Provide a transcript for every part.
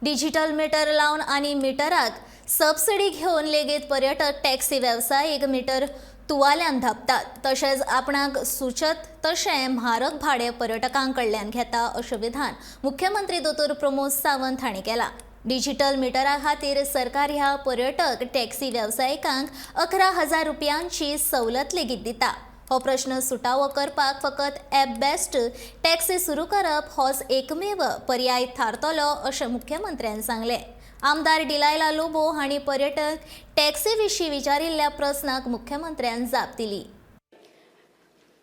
Digital metre लावन आनी मिटराक subsidy घेवन लेगीत पर्यटक टॅक्सी वेवसायीक मिटर तुवाल्यान धांपतात. तशेंच आपणाक सुचत तशें म्हारग भाडें पर्यटकां कडल्यान घेता अशें विधान मुख्यमंत्री दोतोर प्रमोद सावंत हांणी केलां. डिजिटल मिटरा खातीर सरकार ह्या पर्यटक टॅक्सी वेवसायिकांक 11,000 रुपयांची सवलत लेगीत दिता. हो प्रश्न सुटावो करपाक फकत ॲप बेस्ड टॅक्सी सुरू करप होच एकमेव पर्याय थारतलो अशें मुख्यमंत्र्यान सांगलें. आमदार डिलायला लोबो हांणी पर्यटक टॅक्सी विशीं विचारिल्ल्या प्रस्नाक मुख्यमंत्र्यान जाप दिली.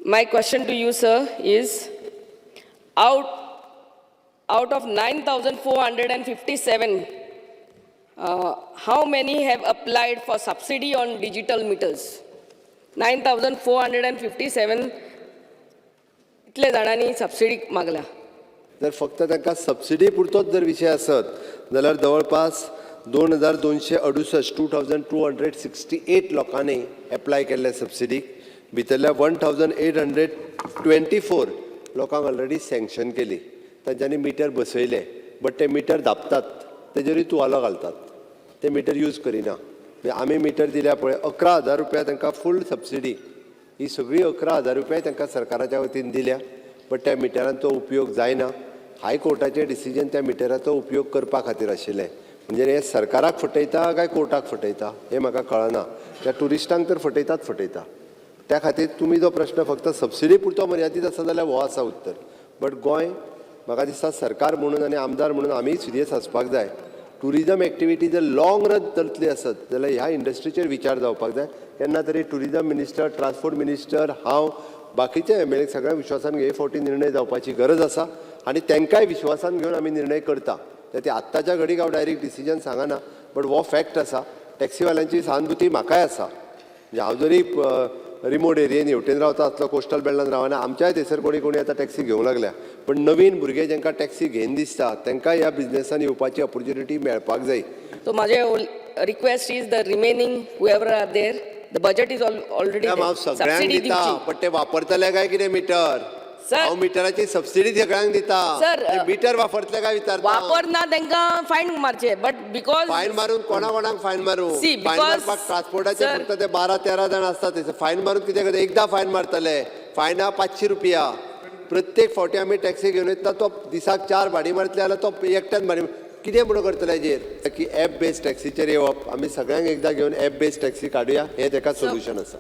My question to you, sir, is out of 9,457, how many have applied for subsidy on digital meters? 9,457 इतले जाणांनी सबसिडी मागल्या. जर फक्त तांकां सबसिडी पुरतोच जर विशय आसत जाल्यार जवळपास 2268, 2268 लोकांनी एप्लाय केल्ले सबसिडीक. भितरल्या 1824 लोकांक ऑलरेडी सँक्शन केली. तांच्यांनी मिटर बसयले, बट ते मिटर धांपतात, तेजेरूय तुवालो घालतात, ते मिटर यूज करिना. म्हणजे आमी मिटर दिल्या पळय, 11,000 रुपया तांकां फूल सबसिडी, ही सगळी 11,000 रुपया तांकां सरकाराच्या वतीन दिल्या, बट त्या मिटरांचो उपयोग जायना. हायकोर्टाचें डिसिजन त्या मिटराचो उपयोग करपा खातीर आशिल्लें. म्हणजे हे सरकाराक फटयता काय कोर्टाक फटयता हें म्हाका कळना. त्या ट्युरिस्टांक तर फटयतात फटयता. त्या खातीर तुमी जो प्रश्न फक्त सबसिडी पुरतो मर्यादीत आसा जाल्यार हो आसा उत्तर. बट गोंय म्हाका दिसता सरकार म्हणून आनी आमदार म्हणून आमी सिरियस आसपाक जाय. टुरिजम एक्टिविटी जर लाँग रन चलतली आसत जाल्यार ह्या इंडस्ट्रीचेर विचार जावपाक जाय. केन्ना तरी टुरिजम मिनिस्टर, ट्रान्सपोर्ट मिनिस्टर, हांव, बाकीचे एमएलए सगळ्या विश्वासान हे फावटी निर्णय जावपाची गरज आसा आनी तांकांय विश्वासान घेवन आमी निर्णय करता. ते आत्ताच्या घडीक हांव डायरेक्ट डिसिजन सांगना, बट हो फॅक्ट आसा. टॅक्सीवाल्यांची सहानुभूती म्हाकाय आसा. म्हणजे हांव जरी रिमोट एरियेन हेवटेन रावता आसलो, कोस्टल बेल्टान रावना, आमच्याय थंयसर कोणी कोणी आतां टॅक्सी घेवंक लागल्या. पण नवीन भुरगे जांकां टॅक्सी घेन दिसता, तांकां ह्या बिजनेसान येवपाची ऑपॉर्च्युनिटी मेळपाक जाय. So माझे request is the remaining whoever are there, the budget is already हांव सगळ्यांक सबसिडी दिता, दिवची. पण ते वापरतले काय कितें मिटर? Sir. हांव मिटराची सबसिडी सगळ्यांक दिता. Sir, metre वापरतले काय विचारता. वापर ना तांकां फायन मारचे, बट because fine मारून कोणा कोणाक फायन मारू? See, fine because, मारपाक ट्रान्सपोर्टाचे sir, फक्त ते 12-13 जाण आसतात थंयसर. फायन मारून कितें करता? एकदां फायन मारतले, फायना 500 रुपया. प्रत्येक फावटी आमी टॅक्सी घेवन वयता, तो दिसाक चार भाडी मारतले जाल्यार तो एकट्यान भाडी कितें म्हणून करतले हेजेर? की एप बेस्ड टॅक्सीचेर येवप, आमी सगळ्यांक एकदां घेवन एप बेस्ड टॅक्सी काडुया, हें तेका सोल्युशन आसा.